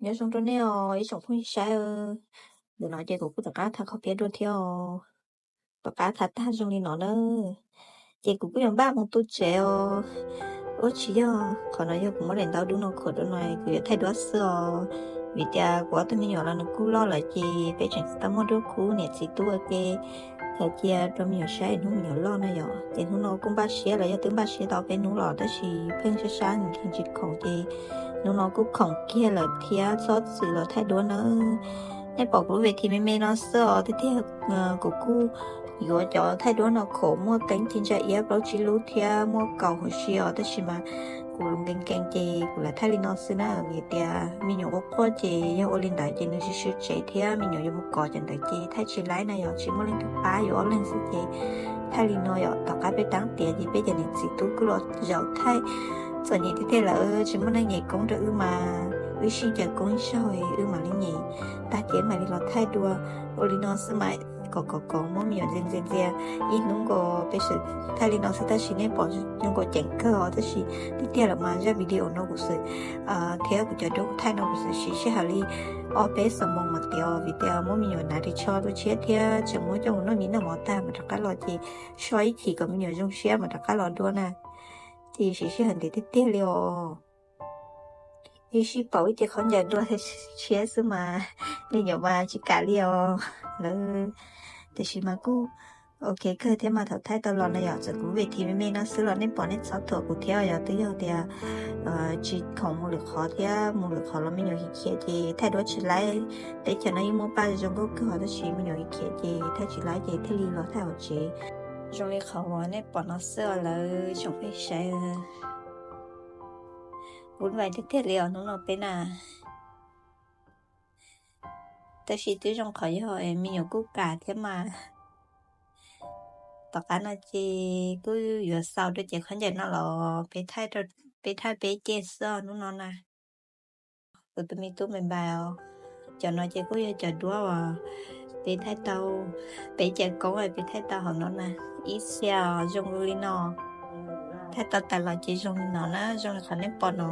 Nyob zoo rau nej os ib tsoom phooj ywg saib. Ntawm no ces kuv kuj rov qab tham qhov piav dua thiab os. Rov qab tham tag zoo li no na, ces kuv kuj yuav npaj mus tu tsev os. Ua tsis yog, qhov no yog kuv muab daim ntaub dub no khuam rau no kuv yuav thaij duab xwb os. Vim tias kuv ob tug me nyuam los nws kuj loj lawm ces peb tseem tsis tau muaj duab khub niam txiv tub ua ke. Hais cia rau me nyuam saib hnub me nyuam loj na yom, ces hnub no kuj npaj siab los yog twb npaj siab tau peb hnub los tab sis pheej sab sab nkees tsis khoom ces hnub no kuj khoom kiag lawm thiab txhob txwm los thaij duab nawb. Nej pom kuv lub ves thim me me no xwb os, tiag tiag kuv kuj yuav cov thaij duab no khuam muaj teeb ci ntsa iab plaub tsib lub thiab muaj kaus hauv si os, tab sis mas kuv nkees nkees ces kuv lam thaij li no xwb na, vim tias me nyuam ua quaj ces yog ua li ntawd ces nws sib sib tsev thiab me nyuam yuav mus kov cov ntawd ces thaij tsis laib na yom, tsis muaj leej twg pab yuav ob leeg xwb ces thaij li no yom. Tom qab peb taab tiav ces peb cov niam txiv tub kuj los zaum thaij. Txom nyem tiag tiag lawm, tsis muaj neeg nyem koob rau wb mas wb sib caw koob ib zaug wb mam li nyem, tag ces mam li los thaij dua. Ua li no xwb mas kom kom kom muab me nyuam ntxias ntxias ntxias ib hnub nkaus peb sawv thaij li no xwb tab sis nej pom zoo nkaus ceev kawg os, tab sis tiag tiag lawm mas zaj video no kuv xwm thiab kuv cov duab kuv thaij no kuv xwm siv sij hawm li ob peb xuab moos mas tiav, vim tias muab me nyuam hnav ris tsho dua tshiab thiab tseem muab coj mus noj mis noj mov tag mas rov qab los ces so ib chim kom me nyuam zoo siab mas rov qab los dua na. Ces siv sij hawm ntev tiag tiag li os. Ib sij pauv ib ce khaub ncaws dua tshiab xwb mas me nyuam mas tsis kam li os lawv. Tiam sis mas kuj ok kawg thiab mas thaum thaij tau los na yom, txawm kuv ves thim me me no xwb los nej pom nej txhob thuam kuv thiab yom, twb yog tias tsis khoom mus lwm qhov thiab mus lwm qhov los me nyuam khiav khiav ces thaij duab tsis laib. Teb chaws no yeej muaj paj zoo nkauj kawg tab sis me nyuam khiav khiav ces thaij tsis laib ces thiaj li los thaij hauv tsev. Zoo li qhov uas nej pom no xwb os lawv tsoom phooj ywg saib. Kuv vais tiag tiag li os hnub no peb na. Tab sis twb zoo qhov yog me nyuam kuj kam thiab mas. Tom qab no ces kuj yuav xaus rau cev khaub ncaws no los peb thaij peb ce xwb os hnub no na. Kuv tus me tub me npais os, cov no ces kuj yog cov duab uas peb thaij tau, peb cawv koob peb thaij tau hauv no na. Ib txhia zoo li no, thaij tau tas los ces zoo li no na, zoo li qhov nej pom no.